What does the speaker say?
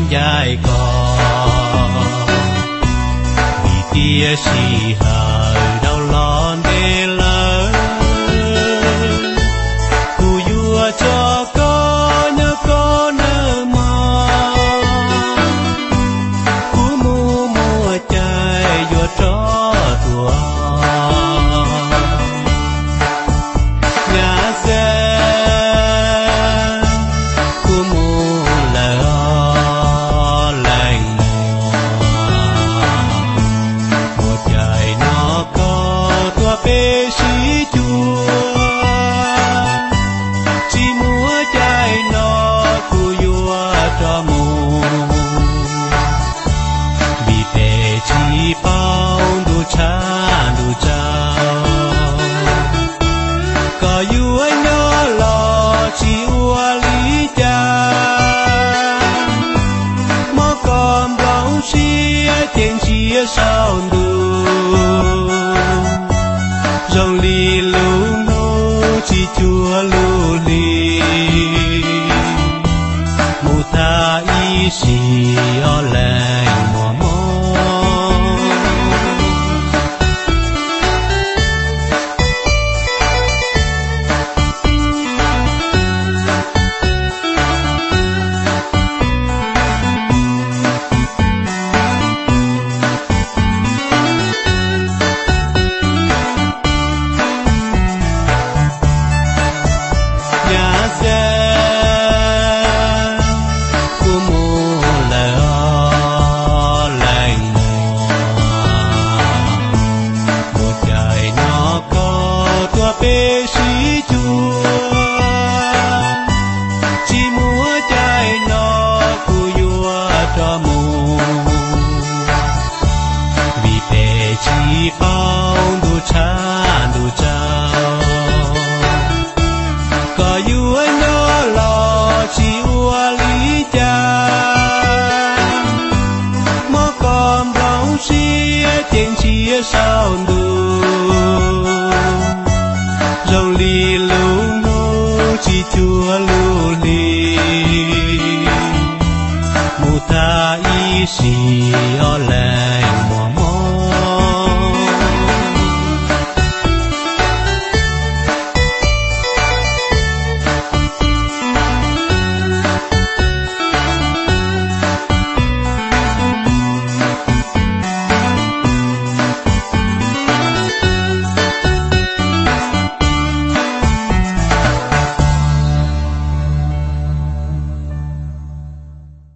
ncaim koj, vim tiam sis hawm dhau los ntev lawm. Kuv yuav tso koj nyob koj nawb mog, kuv mus muaj caij yuav rov tuaj. Nyab Xab, kuv mus lawm os leej muam, muaj caij no koj tuaj peb sib cuag, tsis muaj caij no kuv yuav rov mus, vim peb tsis paub ntuj tshab ntuj tsaus. Koj yuav nyob los tsis ua li cas, muab koj nplooj siab ces ntsia saum ntuj, zoo li lub hnub tsis cuag lub hli, mus tag ib sim os leej muam mog. Nyab Xab, kuv mus lawm os leej muam, muaj caij no koj tuaj peb sib cuag, tsis muaj caij no kuv yuav rov mus, vim peb tsis paub ntuj tshab ntuj tsaus. Koj yuav nyob los tsis ua li cas, muab koj nplooj siab ces ntsia saum ntuj, zoo li lub hnub tsis cuag lub hli, mus tag ib sim os leej